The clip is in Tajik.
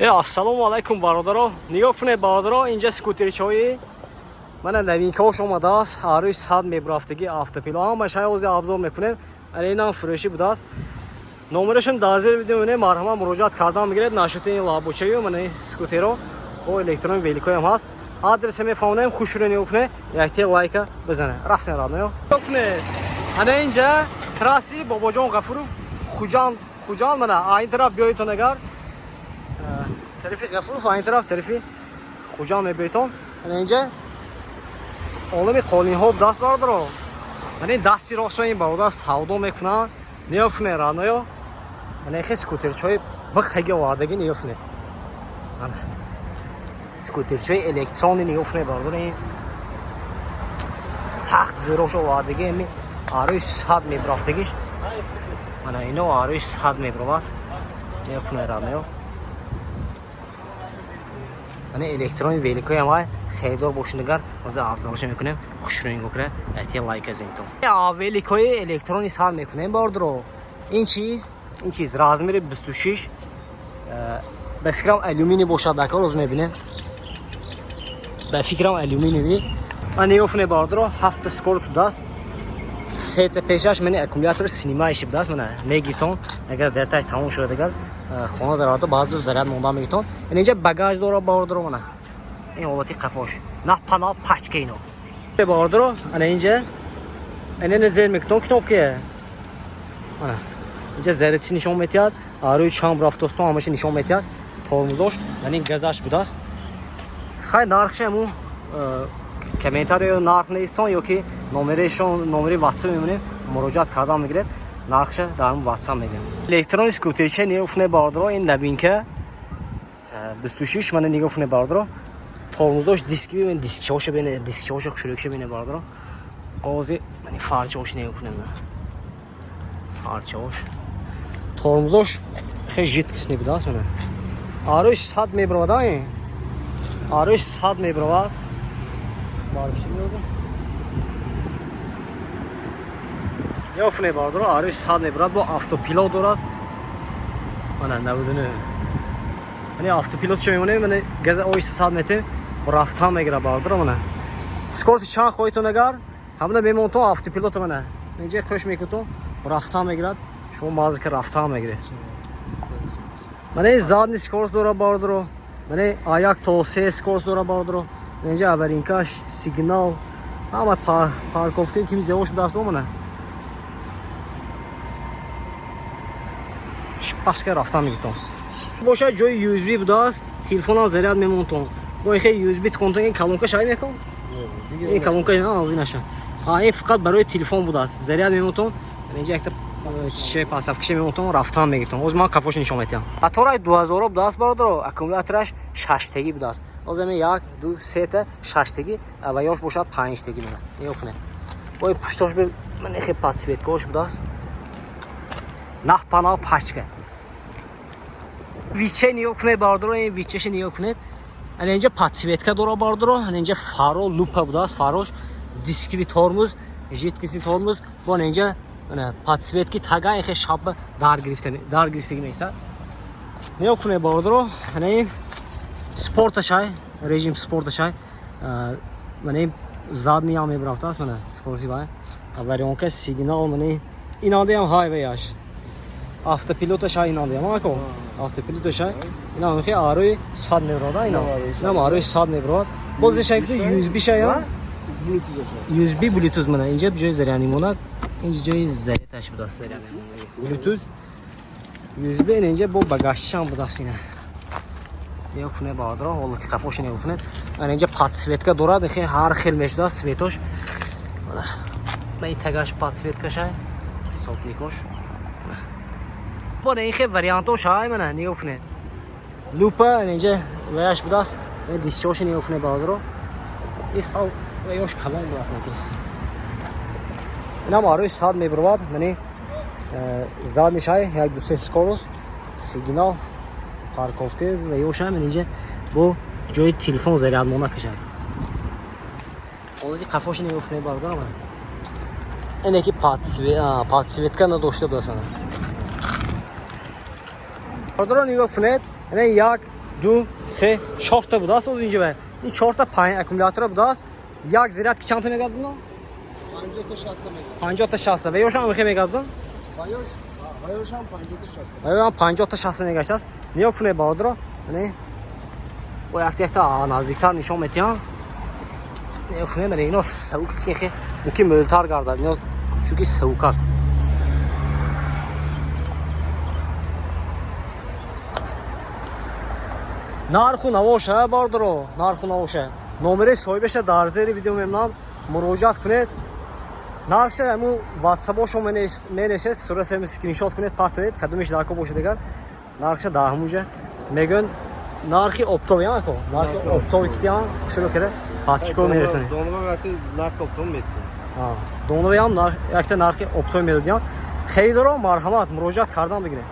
Ассалому алайкум, бародаро. Нигоҳ кунед, бародаро, инҷа скутерчаҳои мана новинкаош омадааст. Ҳаррӯи 100 мебрафтагӣ, автопилот, ҳама шай ҳозир обзор мекунем. Ана инам фурӯшӣ будааст. Номерашон дар зери видео мебинем, марҳамат, муроҷиат кардан мегиред. Нашоти ин лабочаю мана ин скутеро бо электрони великоям ҳаст. Адреса мефаҳмонем, хушро нигоҳ кунед, якте лайка бизанед. Рафтем, родноё. Нигоҳ кунед. Ана инҷа трасси Бобоҷон Ғафуров, Хуҷанд, Хуҷанд, мана ин тараф биёедтон, агар тарафи Ғафуров, ин тараф тарафи Хуҷанд мебиёедтон. Ана инҷа олами қолинҳо будааст, бародаро. Мана ин дасти ростро ин бародар савдо мекунанд. Нигоҳ кунед, родноё. Мана ихе скутерчаҳои биқаги овардагӣ, нигоҳ кунед. Мана скутерчаҳои электронӣ, нигоҳ кунед, бародар, ин сахт зӯрош овардагӣ, ами арӯи 100 мебирафтагиш. Мана ино арӯи 100 мебировад. Нигоҳ кунед, родноё. Мана электрони великои ҳамай харидор бошед, агар ҳозир афзалша мекунем. Хушрӯ нигоҳ кунед, якте лайк азентон. Великои электрони сар мекунем, бародаро. Ин чиз размери 26, ба фикрам, алюминий бошад, ака, роз мебинем. Ба фикрам, алюминиевый. Ман нигоҳ кунед, бародаро, ҳафта скорость будааст. Сета пешаш мани аккумулятор снимающий будааст. Мана мегиртон, агар зарядаш тамом шуд, агар хона дарода, баъзо заряд монда мегиртон. Ин инҷа багаж дора, бародаро. Мана ин ҳолати қафош напана пачка ино, бародаро. Ана инҷа ана зер мекунтон кнопка. Мана инҷа зарядчи нишон метиҳад, рӯи чанд рафтостон, ҳамаша нишон метиҳад. Тормозош, мана ин газаш будааст. Хай, нархша ҳамун комментариё нарх неистон ё ки номерашон, номери ватсап мемонем, муроҷиат кардан мегиред. Нархша дар ҳамун ватсап мегӯям. Электрони скутерча нигоҳ кунед, бародаро, ин новинка 26. Мана нигоҳ кунед, бародаро, тормозош диски бибин, дискчаоша бинед, дискчаоша хушрӯкша бинед, бародаро. Ози мани фарчаош нигоҳ кунем, фарчаош, тормозош хеле жидкостный будааст. Мана арӯи 100 мебаровад, ин арӯи 100 мебаровад. Барши меозем. Нигоҳ кунед, бародаро, арӯи 100 мебарад, бо автопилот дорад. Мана 99. Мани автопилот чо мемонем, мана газа оҳиста 100 метем, рафтан мегирад, бародаро. Мана скорости чанд хоҳитон, агар ҳамона мемонтон, автопилото мана инҷа қӯш мекунтон, рафтан мегирад. Шумо маза ки рафтан мегиред. Мана ин задний скорость дорад, бародаро. Мана а 1 то 3 скорость дорад, бародаро. Инҷа аварийкаш, сигнал, ҳама, парковка ки зевош будааст бо мана паска рафтан мегиртон. Бошад, ҷои USB будааст, телефонам заряд мемонтон. Бо ихе USB тиконтон, ин колонка шай мекун, ин колонка ҳозир наша. Ин фақат барои телефон будааст, заряд мемонтон. Инҷа якта шишаи подставкаша мемонтон, рафтан мегиртон. Ҳозир ман қафош нишон метиҳам. Моторай 2000 будааст, бародаро, аккумулятораш шаштагӣ будааст. Ҳозир ами як, ду, сета шаштагӣ ва ёш бошад панҷтагӣ. Мана нигоҳ кунед, бо ин пуштош ман ихе подсветкаош будааст, нахпана пачка. Виче нигоҳ кунед, бародаро, ин вичеша нигоҳ кунед. Ана инҷа подсветка дора, бародаро. Ана инҷа фаро лупа будааст, фарош дисковый тормоз, жидкостный тормоз, бо ана инҷа подсветки тага ихе шаба дар гирифтагӣ меистад. Нигоҳ кунед, бародаро, ана ин спорташай, режим спорташай. Мана ин задний ам мебирафтааст, мана скорости вай, аварийка, сигнал. Мана инандеам ҳай ваяш автопилоташай, инандеам ако автопилоташай. Инам хе арӯи 100 мебирода, инам арӯи 100 мебирод. Боз шай USB шая, USB, Bluetooth. Мана инҷа ҷои заряд мемонад, инҷа ҷои зарядаш будааст, заряд Bluetooth, USB. Инҷа бо багажчишам будааст. Ина нигоҳ кунед, бародаро, ҳолати қафоша нигоҳ кунед. Ана инҷа подсветка дорад, хе ҳар хел мешудааст светош. Ма ин тагаш подсветкашай, стопникош. Бо ин хе вариантош ҳай. Мана нигоҳ кунед, лупа инҷа ваяш будааст. Дисчоша нигоҳ кунед, бародаро, ин сал ваёш калон будааст неки. Инам арӯи 100 мебаровад. Мани задний шай, як, ду, се скорость, сигнал, парковка ва ёша. Ман инҷа бо ҷои телефон зарядмона кашад. Ҳолати қафоша нигоҳ кунед, бародарам. Ине ки подсветка надошта будааст. Мана, бародаро, нигоҳ кунед, ина як. Ду, се, чорта будааст. Оз инҷа ин чорта панҷ аккумулятора будааст. Як зарядки чандта мегардад? 50 та 60 мегардад. 50 та 60. Ва ёшам мехе мегардад? Ваёшам 50 та 60. Ва ёам 50 та 60 мегаштааст. Ниё кунед, бародаро, яъне бо якта якта наздиктар нишон метиҳам. Ниё кунед, мана ино савук ки хе мумкин мӯлтар гардад, ино чунки савукак. Нарху навоша, бародаро, нарху навоша. Номери соҳибаша дар зери видео мемонам, муроҷиат кунед. Нархша ҳаму ватсапошо менависед, сурате скриншот кунед, партоед, кадомиш дарко бошад агар, нархша дар ҳамунҷа мегӯянд. Нархи оптовый ако, нархи оптовый китиам хушро кара патчико мерасонед. Донова якта нархи оптовый метиҳем. Доноваям якта нархи оптовый медодиям. Харидоро, марҳамат, муроҷиат кардан бигиред.